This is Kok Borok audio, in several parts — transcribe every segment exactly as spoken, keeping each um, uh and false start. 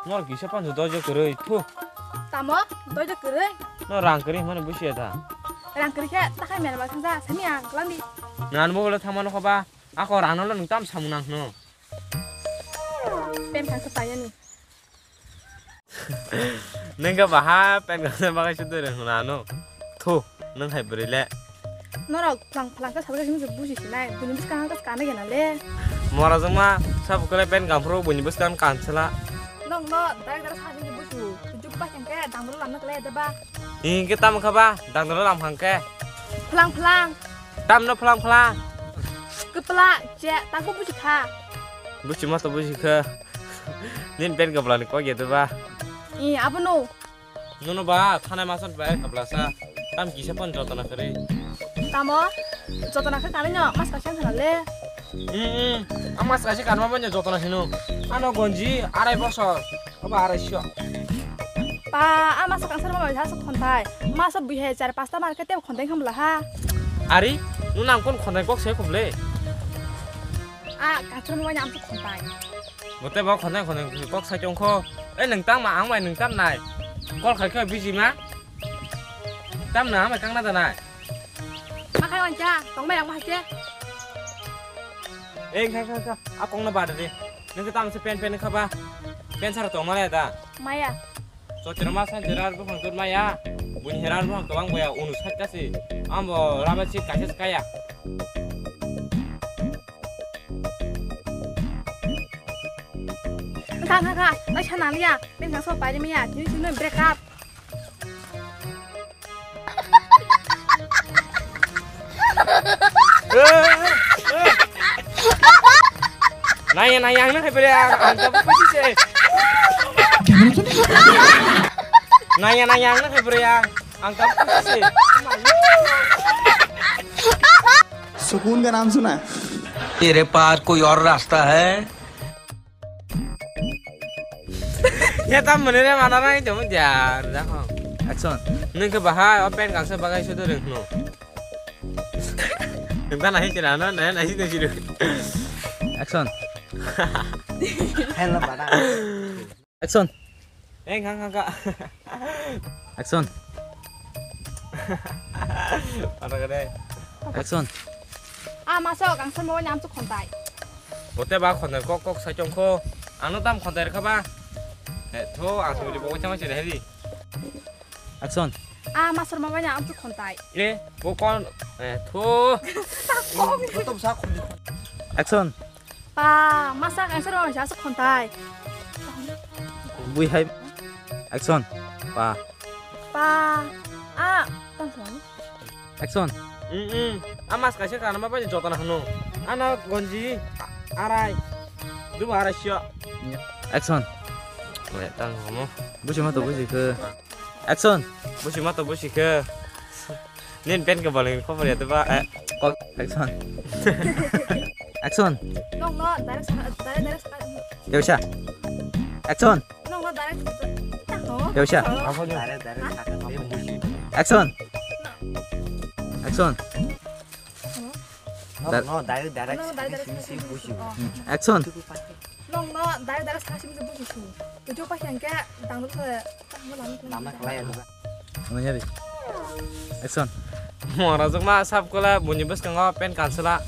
Nor kisa panju dojo kwrwi, thu. Tamo, dojo kwrwi? No rang kwrwi hwnmani busiya da. Rang kwrwi khe takhai mela ba thangja, sani ang kwlangdi. Nan bo bole thangmano khoba, ako rangno lo nwng tam samung nang hwno. Pen kangsa paiyani. Nengka baha pen kangsa bagai sudu reng hwna ano. Thu, nung hai bwrwi le. Norok plang plang khe sabajak hinwi buji sinai, buini bwskang khe kana gena le. Mora jongma sabo khe pen kangphuru buini bwskang kansela. Nokno direct direct sa hinwi buji, juk ba khe dangdolo lamna kle da ba. Hingke tamo kha ba, dangdolo lam hangke. Plang plang. Tamno plang plang. Kepla, je, tako buji kha. Buji ma to buji kha. Nin pen kepla ni kok ya to ba. I, abono. Nono ba, thanai masan ba, kepla sa. Tam kisa pon jotona kare. Tamo, jotona kha kare nyo, mas kaisa thana le. Hmm, hmm. Ang mas kaisa kanma pon jotona sino. Ano gonji, arai bosor. Oba arai sio. Pa, a masa kangsar ma bai sa khonthai. Masa bihai char pasta market te khonthai kham la ha. Ari, nuna ang kon khonthai kok se khum le. A kangsar ma bai am khonthai. Bote ba khonthai khonthai kok sa chong kho. E nung tam ma ang bai nung tam nai. Kol khai khe biji ma. Tam na ma kang na da nai. Ma khai wan cha, tong mai ang ma hai ke. E kha kha kha. A kong na ba de. Nung tam se pen pen kha ba. Pen sar tong ma le da. Maya. Chotiro ma san jerar buphang tur maya. Bun herar buphang tobang boya unu sakta si. Ambo rama si kaisa kaya. Kha kha kha. Bai sana liya. Pen kha so pai de maya. Tini tini break up. Naya naya ang na hai bere ang ang ta buku se. Naya naya ang na hai bere ang ang ta buku se. सुकून का नाम सुना है? तेरे पास कोई और रास्ता है? Ya tam mene re mana rai to ja da ho. Action. Nung ke bahai o pen kangsa bagai sudu reng no. Nung ta nahi chira no, nahi nahi to chiru. Action. Hello bana. Action. Eh, kang kang ka. Action. Mana kade? Action. Ah, masuk kang semua nyam tu kontai. Bote ba khonthai kok kok sai chong kho. Ano tam khonthai rwkha ba. Eh, tho, ang sumili bo chama chile hedi. Action. Ah, masuk mama nyam tu kontai. Eh, bo kon, eh, tho. Botom sa khonthai. Action. Pa, masa kang sero sa khonthai. Bui hai. Action. Pa. Pa. Ah, tang song. Action. Mm, mm. Amas kaisa kana ma pa jotana hano. Ana gonji arai. Duba arai sio. Action. Weh, tang homo. Busi ma to busi ke. Action. Busi ma to busi ke. Nin pen ke baling khobor ya to ba. Eh, kok. Action. Action. Nong no, direct sana, direct, direct sana. Yausha. Action. Nong no, direct. Yausha. Direct, direct sana. Action. Action. Dar- No, direct, direct sana. Action. Nong no, direct, direct sana simi busi su. Ujo pa yang ke dang lu ke. Lama kelai ya, Luka. Mana nyari? Action. Mora jok ma sab kola bunyi bus kango pen kansela.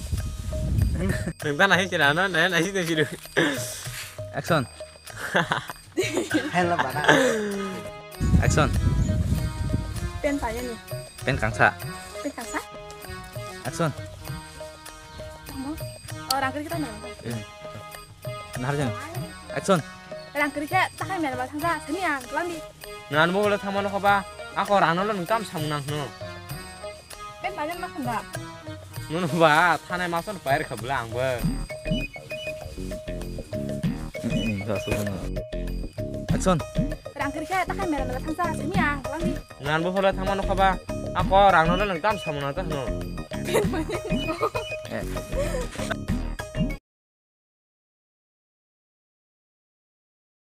Nengta nahi sila no, nahi nahi sila. Action. Hello bana. Action. Pen pa yani. Pen kangsa. Pen kangsa. Action. Tamo. Oh, rang kiri kita na. Naharjang. Action. Rang kiri khe takhai mela ba thangja sani ang kelangdi. Ngan bo bole thangmano khoba. Ako rano lo nung tam samung nang hno. Pen bajan ma khanda. Nono ba thanai mason pair khabla ang bo. Action. Rang kiri khe takhai mela mela thangja sani ang kelangdi. Ngan bo bole thangmano khoba. Ako rano lo nung tam samung nang ta hno. Pen bajan. Eh.